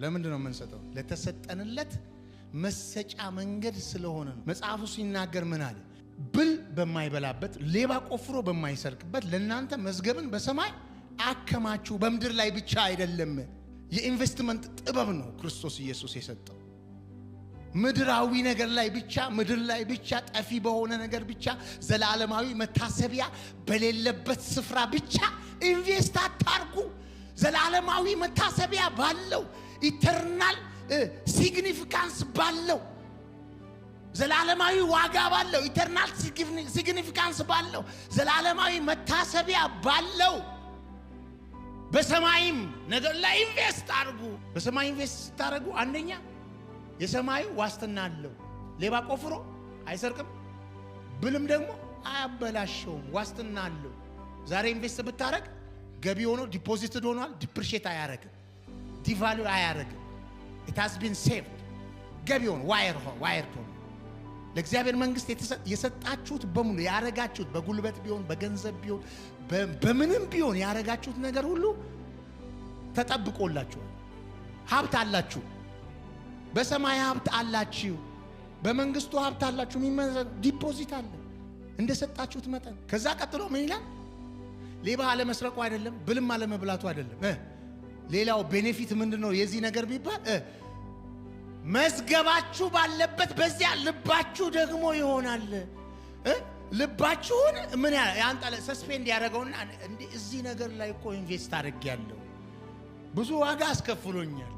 ለምንድን ነው የምንሰጠው? ለተሰጠንለት መሰጫ መንገድ ስለሆነ ነው። መጽሐፉ ሲናገር ምን አለ? ብል በማይበላበት፣ ሌባ ቆፍሮ በማይሰርቅበት ለእናንተ መዝገብን በሰማይ አከማችሁ። በምድር ላይ ብቻ አይደለም። የኢንቨስትመንት ጥበብ ነው ክርስቶስ ኢየሱስ የሰጠው። ምድራዊ ነገር ላይ ብቻ፣ ምድር ላይ ብቻ፣ ጠፊ በሆነ ነገር ብቻ፣ ዘላለማዊ መታሰቢያ በሌለበት ስፍራ ብቻ invest አታርጉ። ዘላለማዊ መታሰቢያ ባለው፣ eternal significance ባለው፣ ዘላለማዊ ዋጋ ባለው፣ eternal significance ባለው፣ ዘላለማዊ መታሰቢያ ባለው በሰማይም ነገር ላይ invest አድርጉ። በሰማይ invest ስታደርጉ አንደኛ የሰማዩ ዋስትና አለው። ሌባ ቆፍሮ አይሰርቅም፣ ብልም ደግሞ አያበላሸውም። ዋስትና አለው። ዛሬ invest ብታደርግ ገቢ ሆኖ deposited ሆኗል። Depreciate አያረግም፣ devalue አያረግም። It has been saved። ገቢ ሆኖ wire ሆኖ ለእግዚአብሔር መንግስት የሰጣችሁት በሙሉ፣ ያረጋችሁት፣ በጉልበት ቢሆን፣ በገንዘብ ቢሆን፣ በምንም ቢሆን ያረጋችሁት ነገር ሁሉ ተጠብቆላችኋል። ሀብት አላችሁ። በሰማይ ሀብት አላችሁ። በመንግስቱ ሀብት አላችሁ። የሚመዘን deposit አለ እንደሰጣችሁት መጠን። ከዛ ቀጥሎ ምን ይላል? ሌባ አለመስረቁ አይደለም፣ ብልም አለመብላቱ አይደለም። ሌላው benefit ምንድን ነው የዚህ ነገር ቢባል መዝገባችሁ ባለበት በዚያ ልባችሁ ደግሞ ይሆናል። ልባችሁን ምን ያንጠለ suspend ያደረገውና እንዴ እዚህ ነገር ላይ እኮ invest አድርጌያለሁ፣ ብዙ ዋጋ አስከፍሎኛል፣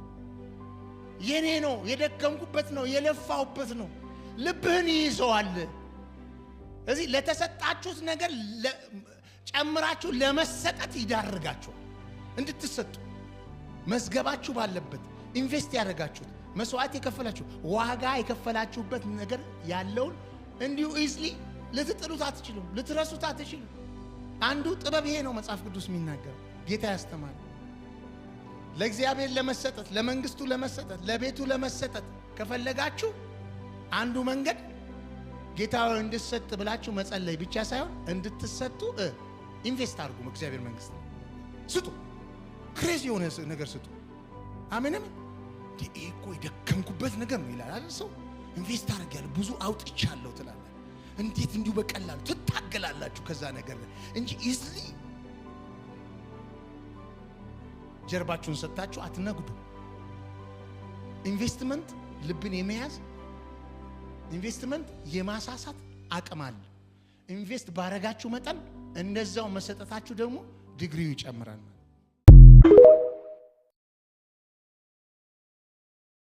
የኔ ነው፣ የደከምኩበት ነው፣ የለፋሁበት ነው። ልብህን ይይዘዋል። እዚህ ለተሰጣችሁት ነገር ጨምራችሁ ለመሰጠት ይዳርጋችኋል። እንድትሰጡ መዝገባችሁ ባለበት፣ invest ያደረጋችሁት፣ መስዋዕት የከፈላችሁ፣ ዋጋ የከፈላችሁበት ነገር ያለውን እንዲሁ easily ልትጥሉት አትችሉም፣ ልትረሱት አትችሉም። አንዱ ጥበብ ይሄ ነው። መጽሐፍ ቅዱስ የሚናገረው፣ ጌታ ያስተማረ፣ ለእግዚአብሔር ለመሰጠት፣ ለመንግስቱ ለመሰጠት፣ ለቤቱ ለመሰጠት ከፈለጋችሁ አንዱ መንገድ ጌታ ሆይ እንድሰጥ ብላችሁ መጸለይ ብቻ ሳይሆን እንድትሰጡ invest አድርጉ። እግዚአብሔር መንግስት ስጡ። Crazy የሆነ ነገር ስጡ። አሜን አሜን። ይሄ እኮ የደከምኩበት ነገር ነው ይላል አይደል? ሰው invest አድርጌያለሁ፣ ብዙ አውጥቻለሁ ትላለህ። እንዴት እንዲሁ በቀላሉ ትታገላላችሁ ከዛ ነገር ላይ እንጂ easily ጀርባችሁን ሰጥታችሁ አትነግዱ። ኢንቨስትመንት ልብን የመያዝ፣ ኢንቨስትመንት የማሳሳት አቅም አለ። Invest ባረጋችሁ መጠን እንደዛው መሰጠታችሁ ደግሞ ዲግሪው ይጨምራል ማለት